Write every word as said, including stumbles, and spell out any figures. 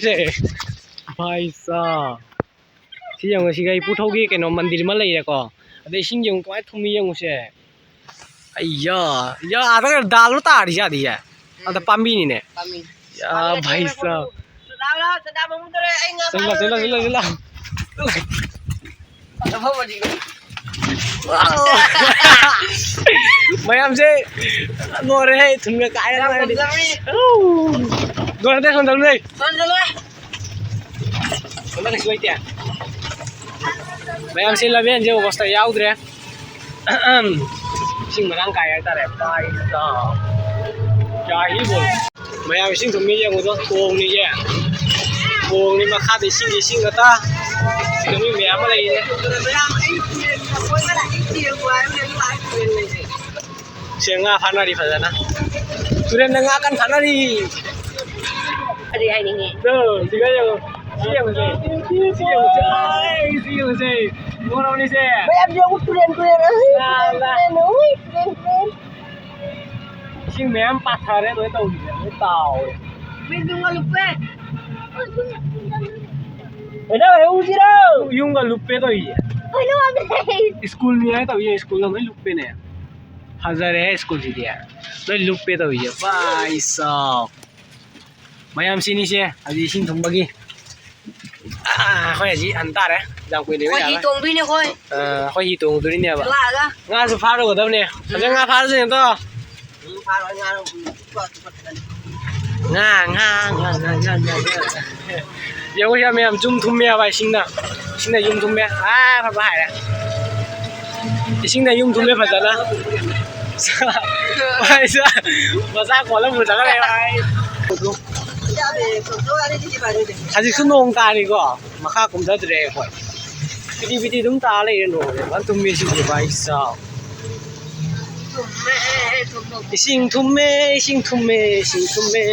ꯁꯦ, ꯚꯥꯏ ꯁꯥ꯫ ꯁꯤ ꯌꯦꯡꯉꯨ, ꯁꯤꯒ ꯏꯄꯨ ꯊꯧꯒꯤ ꯀꯩꯅꯣ ꯃꯟꯗꯤꯔ ꯑꯃ ꯂꯩꯔꯦꯀꯣ꯫ ꯑꯗꯩ ꯏꯁꯤꯡ ꯌꯦꯡꯉꯨ, ꯀꯃꯥꯏꯅ ꯊꯨꯝꯃꯤ ꯌꯦꯡꯉꯨꯁꯦ꯫ ꯑꯩꯌꯥ, ꯌꯥ, ꯑꯥꯗ ꯗꯥꯜꯂꯣ ꯇꯥꯔꯤꯁꯦ, ꯑꯥꯗꯤ ꯌꯥ꯫ ꯑꯥꯗ ꯄꯥꯝꯕꯤꯅꯤꯅꯦ꯫ ꯄꯥꯝꯕꯤ꯫ ꯌꯥ, ꯚꯥꯏ ꯁꯥ꯫ ꯂꯥꯎ, ꯂꯥꯎ, ꯆꯗꯥ ꯃꯃꯨ ꯇꯧꯔꯦ, ꯑꯩ ꯉꯥ ꯆꯠꯂꯣ, ꯆꯠꯂꯣ, ꯐꯥꯔꯨꯔꯒꯦ꯫ ꯆꯠꯂꯣ, ꯆꯠꯂꯣ꯫ ꯃꯌꯥꯝꯁꯦ ꯂꯣꯏꯔꯦꯍꯦ, ꯊꯨꯝꯒ ꯀꯥꯏꯔꯦ, ꯌꯥꯝ ꯂꯣꯏꯔꯦ꯫ ꯐꯖꯕꯤ꯫ ꯂꯣꯏꯔꯦ, ꯁꯣꯝꯗ ꯂꯩ꯫ ꯁꯣꯝꯗ ꯂꯩ꯫ ꯁꯣꯝꯗ ꯀꯩꯁꯨ ꯂꯩꯇꯦ꯫ ꯃꯌꯥꯝꯁꯦ ꯂꯝꯖꯦꯟꯁꯦ ꯑꯣꯕꯣꯁꯇ ꯌꯥꯎꯗ꯭ꯔꯦ꯫ ꯏꯁꯤꯡ ꯃꯔꯥꯡ ꯀꯥꯏ ꯍꯥꯏꯇꯥꯔꯦ꯫ ꯚꯥꯏ ꯁꯥ꯫ ꯀꯌꯥ ꯍꯤ ꯕꯣꯜ꯫ ꯃꯌꯥꯝ ꯏꯁꯤꯡ ꯊꯨꯝꯃꯤ ꯌꯦꯡꯉꯨꯗꯣ, ꯊꯣꯡꯅꯤꯌꯦ꯫ ꯊꯣꯡꯅꯤ ꯃꯈꯥꯗ ꯏꯁꯤꯡ, ꯏꯁꯤꯡ ꯉꯥꯛꯇ꯫ ꯁꯤꯗ ꯃꯤ ꯃꯌꯥꯝ ꯑꯃ ꯂꯩꯔꯦ꯫ ꯁꯦ ꯉꯥ ꯐꯥꯅꯔꯤ ꯐꯖꯅ꯫ ꯇꯨꯔꯦꯟꯗ ꯉꯥ ꯀꯟꯅ ꯐꯥꯅꯔꯤ꯫ ꯀꯔꯤ ꯍꯥꯏꯅꯤꯡꯉꯤ? ꯗꯣ, ꯁꯤꯒ ꯌꯦꯡꯉꯣ꯫ ꯁꯤ ꯌꯦꯡꯉꯨꯁꯦ꯫ ꯁꯤ ꯌꯦꯡꯉꯨꯁꯦ꯫ ꯑꯩ, ꯁꯤ ꯌꯦꯡꯉꯨꯁꯦ꯫ ꯃꯣꯔꯣꯛꯅꯤꯁꯦ꯫ ꯃꯌꯥꯝ ꯌꯦꯡꯉꯨ, ꯇꯨꯔꯦꯟ, ꯇꯨꯔꯦꯟ꯫ ꯑꯁ, ꯂꯥ, ꯂꯥ꯫ ꯇꯨꯔꯦꯟ, ꯎꯏ, ꯇꯨꯔꯦꯟ, ꯇꯨꯔꯦꯟ꯫ ꯏꯁꯤꯡ ꯃꯌꯥꯝ ꯄꯥꯊꯔꯦ, ꯂꯣꯏ ꯇꯧꯔꯤꯁꯦ, ꯂꯣꯏ ꯇꯥꯎꯔꯦ꯫ ꯃꯤ ꯌꯨꯝꯒ ꯂꯨꯞꯄꯦ꯫ ꯀꯩꯗꯧꯔꯦ, ꯎꯁꯤꯔꯣ? ꯌꯨꯝꯒ ꯂꯨꯞꯄꯦ ꯇꯧꯔꯤꯁꯦ꯫ ꯀꯩꯅꯣ ꯍꯥꯏꯕꯅꯦ꯫ ꯁ꯭ꯀꯨꯜꯅꯤ ꯍꯥꯏ ꯇꯧꯔꯤꯁꯦ, ꯁ꯭ꯀꯨꯜꯗ ꯂꯣꯏ ꯂꯨꯞꯄꯦꯅꯦ꯫ ꯐꯖꯔꯦꯍꯦ ꯁ꯭ꯀꯨꯜꯁꯤꯗꯤ꯫ ꯂꯣꯏ ꯂꯨꯞꯄꯦ ꯇꯧꯔꯤꯁꯦ꯫ ꯚꯥꯏ ꯁꯥꯕ꯫ ꯃꯌꯥꯝ ꯁꯤꯅꯤꯁꯦ, ꯍꯧꯖꯤꯛ ꯏꯁꯤꯡ ꯊꯨꯝꯕꯒꯤ꯫ ꯑꯥ, ꯑꯩꯈꯣꯏ ꯍꯧꯖꯤꯛ ꯍꯟ ꯇꯥꯔꯦ꯫ ꯌꯥꯝ ꯀꯨꯏꯅ ꯑꯩꯈꯣꯏ ꯍꯤ ꯌꯥꯔꯣꯏ꯫ ꯇꯣꯡꯗꯣꯏꯅꯦ ꯑꯩꯈꯣꯏ꯫ ꯑꯥ, ꯑꯩꯈꯣꯏ ꯍꯤ ꯇꯣꯡꯗꯣꯏꯅꯦꯕ꯫ ꯂꯥꯛꯑꯒ꯫ ꯉꯥꯁꯨ ꯐꯥꯔꯨꯒꯗꯕꯅꯦ꯫ ꯐꯖꯅ ꯉꯥ ꯐꯥꯔꯁꯦ ꯑꯗꯣ꯫ ꯎꯝ, ꯐꯥꯔꯣꯏ, ꯉꯥ, ꯎꯝ, ꯉꯥ, ꯉꯥ꯫ ꯌꯦꯡꯉꯨ, ꯌꯥꯝ, ꯌꯥꯝ ꯌꯨꯝ ꯊꯨꯝꯃꯦ ꯍꯥꯏꯕ ꯏꯁꯤꯡꯅ꯫ ꯏꯁꯤꯡꯅ ꯌꯨꯝ ꯊꯨꯝꯃꯦ꯫ ꯑꯥ, ꯐꯕ ꯍꯥꯏꯔꯦ꯫ ꯏꯁꯤꯡꯅ ꯌꯨꯝ ꯊꯨꯝꯃꯦ ꯐꯖꯅ꯫ ꯃꯆꯥ ꯀꯣꯜꯂ ꯄꯨꯊꯔ ꯂꯩꯕ꯫ ꯍꯧꯖꯤꯛꯁꯨ ꯅꯣꯡ ꯇꯥꯔꯤꯀꯣ꯫ ꯃꯈꯥ ꯀꯨꯝꯊꯗ꯭ꯔꯦ ꯑꯩꯈꯣꯏ꯫ ꯄꯤꯇꯤ ꯄꯤꯇꯤ ꯑꯗꯨꯝ ꯇꯥ ꯂꯩꯔꯦ ꯅꯣꯡꯁꯦ꯫ ꯐꯖꯅ ꯊꯨꯝꯃꯤ ꯁꯤꯡꯁꯦ ꯚꯥꯏ ꯁꯥꯕ꯫ ꯏꯁꯤꯡ ꯊꯨꯝꯃꯦ, ꯏꯁꯤꯡ ꯊꯨꯝꯃꯦ, ꯏꯁꯤꯡ ꯊꯨꯝꯃꯦ꯫